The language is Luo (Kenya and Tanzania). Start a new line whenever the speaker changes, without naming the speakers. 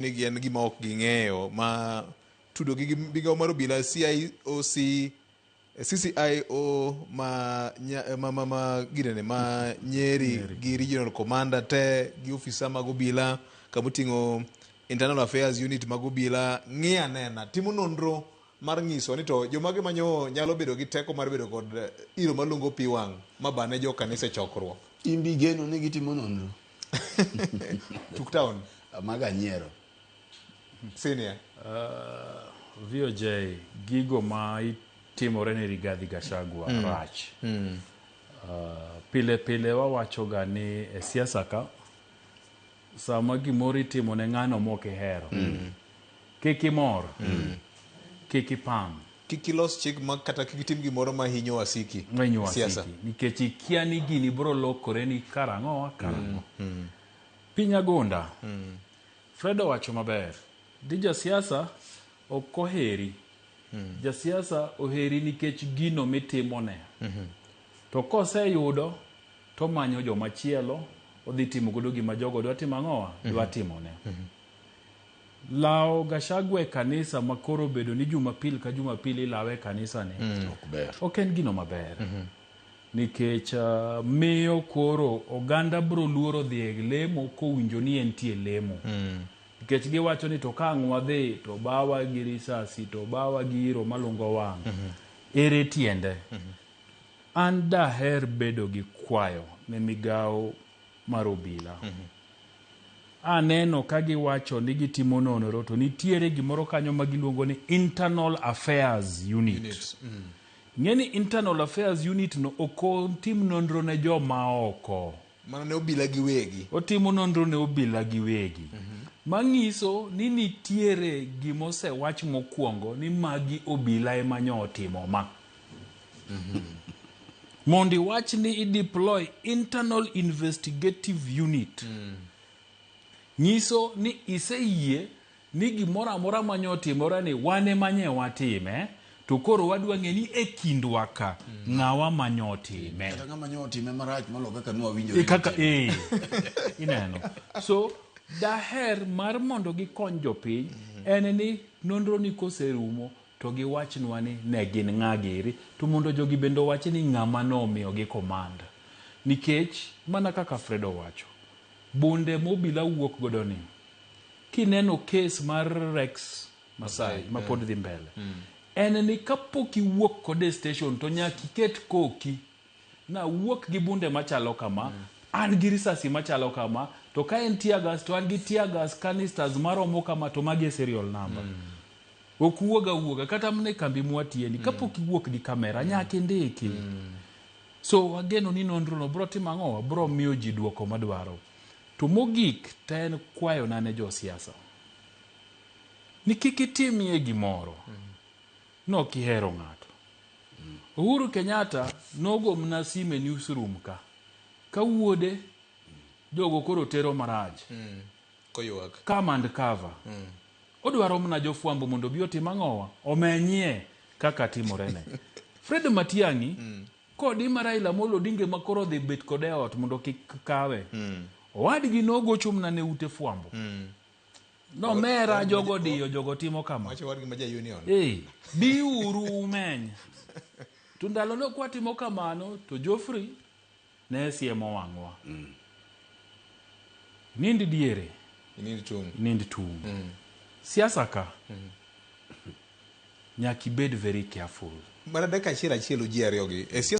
Ni en gima ok ging'eyo ma tudogi gi migawo mar obila CIOC CCIO ma, ma, ma, ma, ginene ma Nyeri gi regional commander te gi ofisa mag obila kamoting'o internal affairs unit mag obila ng'i anena timo nonro mar nyiso ni to jomage manyo nyalo bedo gi teko mar bedo kod iro malungo pi wang' mabane jo kanisa e chokruok.
In bi geno ni gitimo nonro?
Tuk town.
Maga nyiero.
Senior.
VOJ, gigo ma itimore ne Rigathi Gachagua rach. Pile pile wawacho ga ni e siasa ka sama gimoro itimo ne ng'ano mok ihero, kik imor, kik ipam.
Kik ilos chik ma kata kik itim gimoro ma hinyo wasiki.
Hinyo wasiki. Nikech ikia ni gini biro lokore ni karang'o karang'o. Piny Agonda. Fred owacho maber. Di jasiasa ok oheri. Jasiasa oheri nikech gino mitimone. To koseyudo to omanyo jomachielo odhi timo godo gima jogo dwa timo ang'owa? Dwa timone. Lawo Gachagua e kanisa ma koro obedo ni Jumapil ka Jumapil ilawe e kanisa ni.
Ok ber.
Ok en gino maber. Nikech miyo koro oganda bro luoro dhi e lemo kowinjo ni entie lemo. Nikech giwacho ni to ka ang' wadhi to bawa gi risasi to bawa gi iro malungo wang'. Ere tiende? An daher bedo gi kwayo ne migawo mar obila. Aneno ka giwacho ni gitimo nonro to nitiere gimoro kanyo ma giluongo ni Internal Affairs Unit.
Unit.
Ng'e ni Internal Affairs Unit no ok otim nonro ne joma oko.
Mana ne obila giwegi.
Otimo nonro ne obila giwegi. Manyiso ni nitiere gima osewach mokwongo ni magi obila ema nyo otimo ma. Mondo iwach ni i deploy Internal Investigative Unit. Nyiso ni iseyie ni gimoro amora manyo otimore ni wan ema nye watime, to koro wadwa ng'e ni e kindwa ka ng'awa manyo otime.
Kata ng'ama nyo otime marach molo kaka nwawinjo.
E kaka e ineno. So daher mar mondo gikony jopiny en ni nonro ni koserumo to giwachnwa ni ne gin ng'a giri, to mondo jogi bende owach ni ng'ama nomiyogi command. Nikech mana kaka Fred owacho, bunde mobila wuok godo ni, kineno case mar Rex Masai ma pod dhi mbele, en ni kapok iwuok kode e station to nyaka iket koki nawuok gi bunde machalo kama, an gi risasi machalo kama, to ka en tear gas to an gi tear gas canisters maromo kama, to magi e serial number. Ok wuog awuoga kata mana e kambi mwatiye ni kapok iwuok gi kamera nyaka indiki. So wageno ni nonro no bro timo ang'o? Bro miyo ji duoko madwaro. To mogik to en kwayona ne josiasa ni kik itimie gimoro nok ihero ng'ato. Uhuru Kenyatta nogo mana simu e newsroom ka ka wuode jogo koro tero marach.
Koywak.
Come and cover. Odwaro mana jofwambo mondo obi otim ang'owa? Omenyie kaka timorene. Fred Matiang'i kodi ma Raila Amolo Odinga ema koro odhi bet kode e ot mondo kik kawe. Owadgi nogocho mana ne ute fwambo. Nomera jogo diyo jogo timo kama.
Wacho owadgi ma ja union.
Eh, biuru umeny. To ndalo no kwatimo kamano to Geoffrey ne siemo wang'wa. Nind diere.
Inind tung'.
Nind tung'. Siasa ka. Nyaka ibed very careful.
Mana dakika achiel achiel ji ariyo gi. E siasa